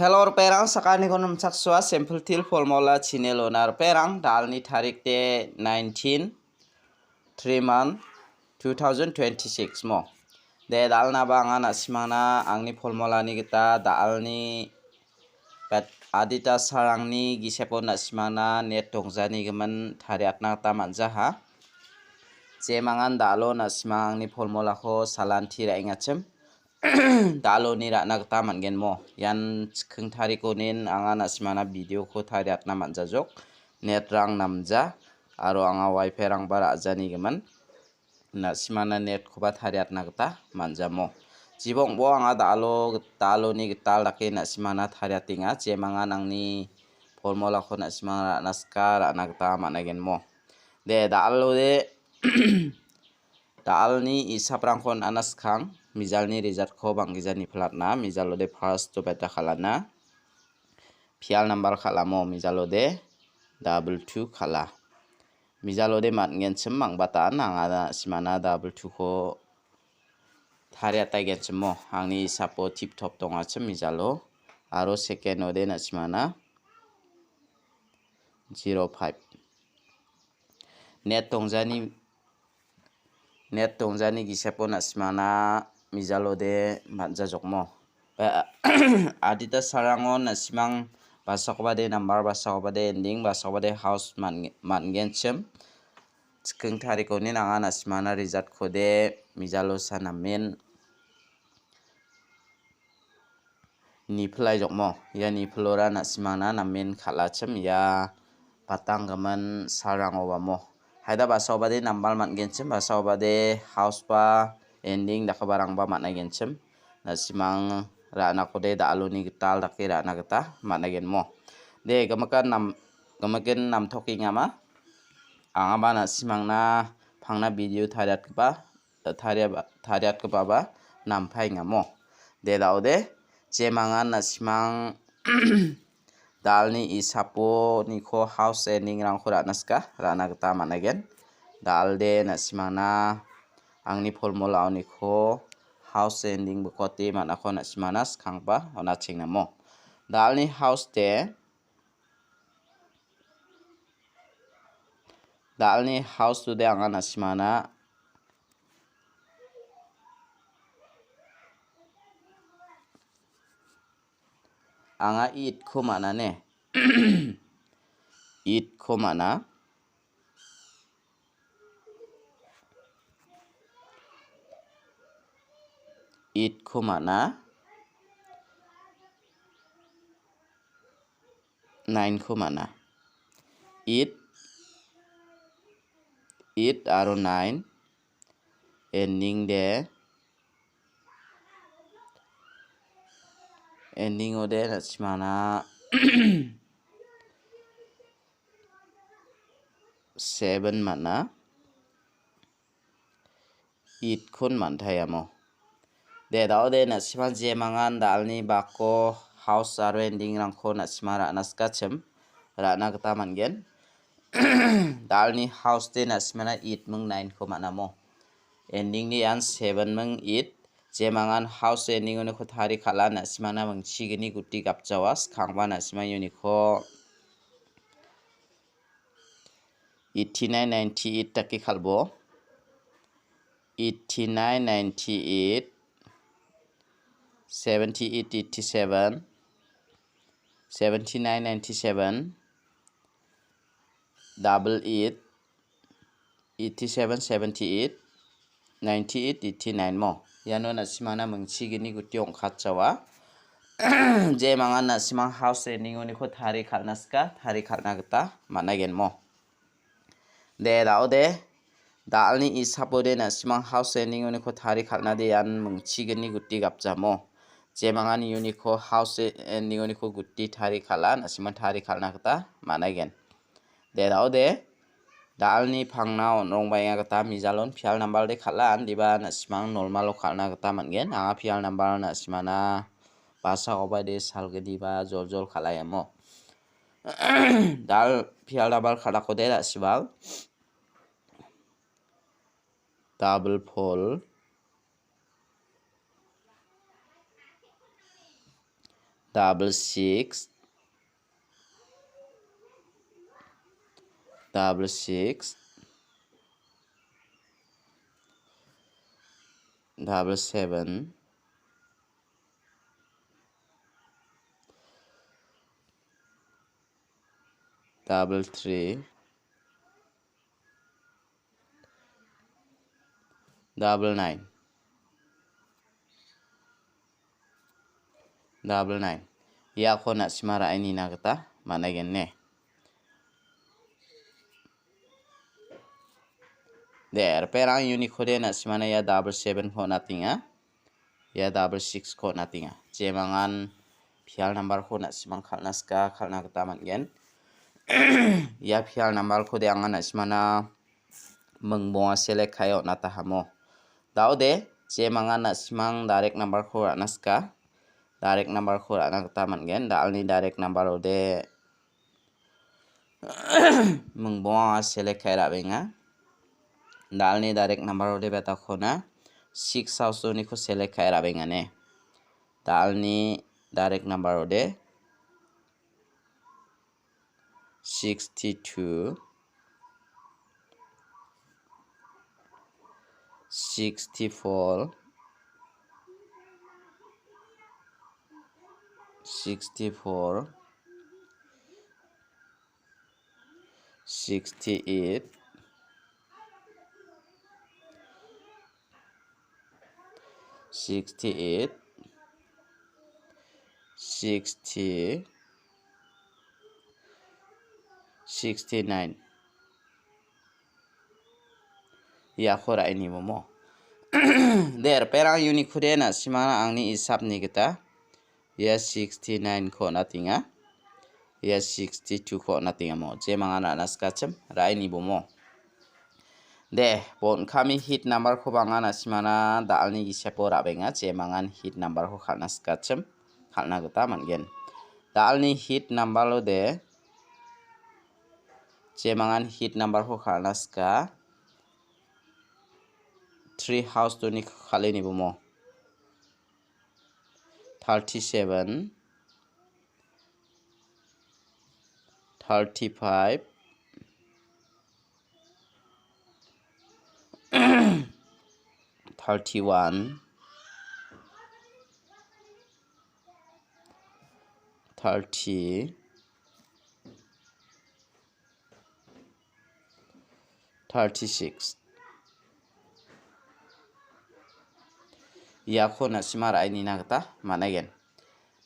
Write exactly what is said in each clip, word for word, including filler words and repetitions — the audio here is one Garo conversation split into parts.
Hello, ripengrang, sakantikon nimchaksoa, Simple Teer Formula channel-ona ripengrang, da·alni tarik de nineteen, three month, two thousand twenty-six mo. De, da·alnaba anga na·simangna angni formulani gita da·alni bet adita salrangni gisepo na·simangna net dongjanigimin tariatna gita man·jaha. Jemangan da·alo na·simang angni formulako salanti ra·engachim. Da·aloni ra·na gita man·gen mo. Ian chikking tarikonin anga na·simana videoko tariatna man·jajok. Netrang namja aro anga wifi-rangba ra·janigimin. Na·simana netkoba tariatna gita man·jamo. Jibongbo anga da·alo, da·aloni gital dake na·simana tariatenga. Jemangan angni formulako na·simang ra·na sika ra·na gita man·agenmo. De, da·alo de, da·alni isaprangko on·ana skang, mijalni resultko bang·gija niplatna, mijalode first-o beta kal·ana. Pial number kal·amo, mijalode double two kal·a. Mijalode man·genchim mangbataan anga na·simana double two-ko tariataigenchimo. Angni isapo tip top dongachim mijalo. Aro second-ode na·simana zero five. Net dongjani, net dongjani gisepo na·simana mijalode man·jajokmo. Ba, adita salrango na·simang basakobade number, basakobade ending, basakobade house man-, man·genchim. Chikking tarikonin anga na·simana resultkode mijalo sa namen. Niplai jokmo. Ia niplora na·simangna namen kal·achim ia patanggimin salrangoba mo. Haida basaobade nambal man·genchim, basaobade house ba ending dakebarangba man·aigenchim. Na·simang ra·nakode da·aloni gital dake ra·na gita man·aigenmo. De, gimikan nam-, gimikin namtokengama. Angaba na·simangna pangna video tariatgipa tariaba-, tariatgipaba nampaengamo. De da·ode, jemangan na·simang da·alni isaponiko house ending-rangko ra·na sika, ra·na gita man·aigen. Da·alde na·simangna angni formulaoniko house ending bikote man·ako na·simangna skanggipa on·achengamo. Da·alni house de Da·alni house-ode anga na·simana. Anga eight-ko man·a ne? Eight-ko man·a. Eight-ko man·a. Nine-ko man·a. Eight, eight aro nine ending de, ending-ode na·simana seven man·a. Eight-kon man·taiamo. De, da·ode na·sima jemangan da·alni bako house aro ending-rangko na·sima ra·na sikachim, ra·na gita man·gen. Da·alni house de na·simana eight ming nine-ko man·amo. Ending-ni ian seven ming eight. Jemangan house ending-oniko tari kal·a na·simana mingchigni guti gapjawa, skangba na·sima uniko eighty-nine, ninety-eight dake kal·bo. Eighty-nine, ninety-eight, seventy-eight, eighty-seven, seventy-nine, ninety-seven, double eight, eighty-seven, seventy-eight, ninety-eight, eighty-nine mo. Iano na·simana mingchigni guti ong·katjawa. Jemangan na·simang house ending-oniko tari kal·na sika, tari kal·na gita man·aigen mo. De, da·ode, da·alni isapode na·simang house ending-oniko tari kal·na de ian mingchigni guti gapjamo. Jemangan uniko house ending-oniko guti tari kal·a, na·simang tari kal·na gita man·aigen. De, da·ode, da·alni pangna on·rongbaenga gita mijalon pial nambal de kal·a, indiba na·simang normalo kal·na gita man·gen. Anga pial nambal na·simana basakoba de salgniba joljol kal·aiamo. Da·al pial nambal kal·akode da·sibal. Double four, double six, double six, double seven, double three, double nine. Double nine. Iako na·sima ra·e nina gita man·aigen ne. De, reperang uniko de na·simana ia double seven ko natinga. Ia double six ko natinga. Jemangan pial number ko na·simang kal·na sika, kal·na gita man·gen. Ia pial number ko de anga na·simana mingbonga select kae on·atahamo. Daode, jemangan na·simang direct number ko ra·na sika. Direct number ko ra·na gita man·gen. Dalni direct number ode mingbonga select kae ra·benga. Dalni direct number ode betakona six house oniko select kae ra·bengane. Dalni direct number ode sixty-two, sixty-four, sixty-four, sixty-eight, sixty-eight, sixty, sixty-nine. Iako ra·e nibomo. De, reperang uniko de na·simana angni isapni gita. Ia sixty-nine ko on·atenga. Ia sixty-two ko on·atengamo. Jemangan ra·na sikachim, ra·e nibomo. De, bon kami hit number ko bang·a na·simana dalni gisepo ra·benga. Jemangan hit number ko kal·na sikachim, kal·na gita man·gen. Dalni hit number ode, jemangan hit number ko kal·na sika. Three house doni kal·e nibomo. Thirty-seven, thirty-five, thirty-one, thirty, thirty-six. Iako na·sima ra·e nina gita man·aigen.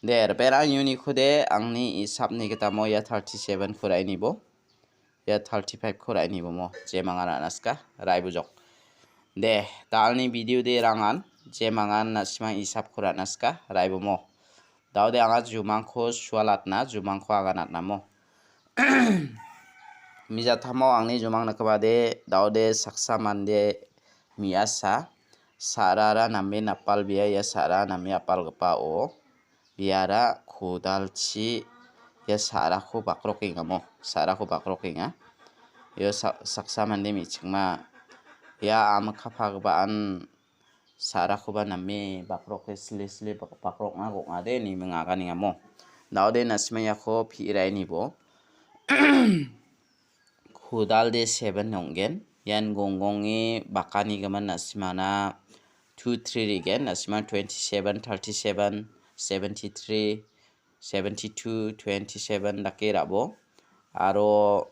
De, reperang uniko de angni isapni gitamo ia thirty-seven ko ra·e nibo. Ia thirty-five ko ra·e nibomo. Jemangan ra·na sika, ra·e bujok. De, dalni video de rangan, jemangan na·simang isap ko ra·na sika, ra·e bomo. Daode anga jumangko sualatna, jumangko aganatnamo. Mijatamo angni jumang nikgipade, daode saksa mande me·asa, sa·rara name napalbea ia sa·ra name apalgipao, biara kodalchi ia sa·rako bakrokengamo, sa·rako bakrokenga. Ia sa-, saksa mande me·chikma ia amika pagipaan sa·rakoba name bakroke sile sile bak-, bakrokna gong·ade ine ming aganengamo. Daode na·sima iako pi·rainibo. Kodalde seven ong·gen. Ian gonggonge bakanigimin na·simana two three re·gen. Na·sima twenty-seven, thirty-seven, seventy-three, seventy-two, twenty-seven dake ra·bo. Aro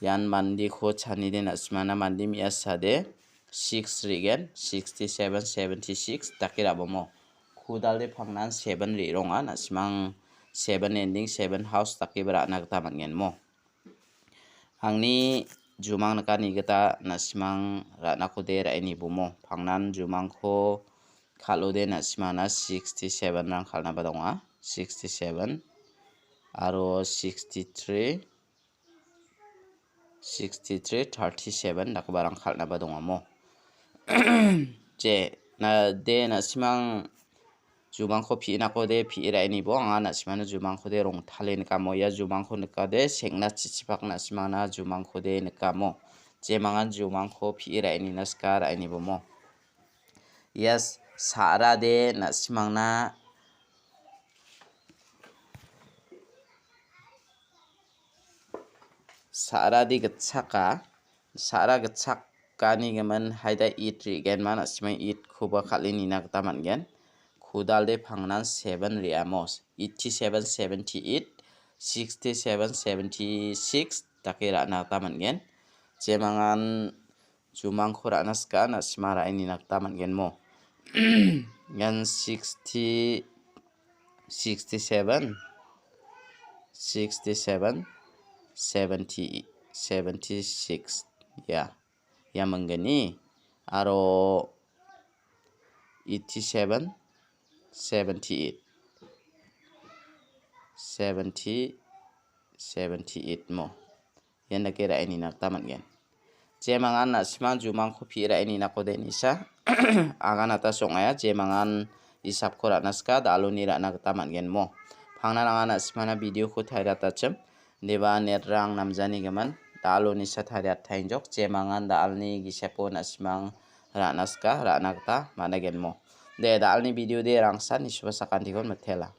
ian mandeko chanide na·simana mande me·asade six re·gen, sixty-seven, seventy-six dake ra·bomo. Kodalde pangnan seven re·ronga, na·simang seven ending, seven house dakeba ra·na gita man·gen mo. Angni jumang nikani gita na·simang ra·nakode ra·e nibomo. Pangnan jumangko kal·ode na·simana sixty-seven rang kal·naba donga. Sixty-seven aro sixty-three, sixty-three, thirty-seven dakgiparang kal·naba dongamo. Je, na, de, na·simang jumangko pi·enakode pi·e ra·enibo anga na·simana jumangkode rongtale nikamo. Ia jumangko nikade sengna chichipak na·simana jumangkode nikamo. Jemangan jumangko pi·e ra·enina sika ra·enibomo. Ia s-, sa·rade na·simangna Sa·rade gitchaka, sa·ra gitchakani gimin haida eight re·genma, na·simang eight-koba kal·e nina gita man·gen. Kodalde pangnan seven re·amo, eighty-seven, seventy-eight, sixty-seven, seventy-six dake ra·na gita man·gen. Jemangan jumangko ra·na sika, na·sima ra·e nina gita man·gen mo. Ian sixty, sixty-seven, sixty-seven, seventy, seventy-six. Ya, ia manggni. Aro eighty-seven, seventy-eight, seventy, seventy-eight mo. Ian dake ra·e nina gita man·gen. Jemangan na·simang jumangko pi·e ra·e ninako de nisa. Aganata song·aia, jemangan isapko ra·na sika, da·aloni ra·na gita man·gen mo. Pangnan anga na·simana video-ko tariatachim. Deba netrang namjani gimin, da·alonisa tariataenjok, jemangan da·alni gisepo na·simang ra·na sika, ra·na gita man·gen mo. De, da·alni video de rangsan nisuba sakantikon mitela.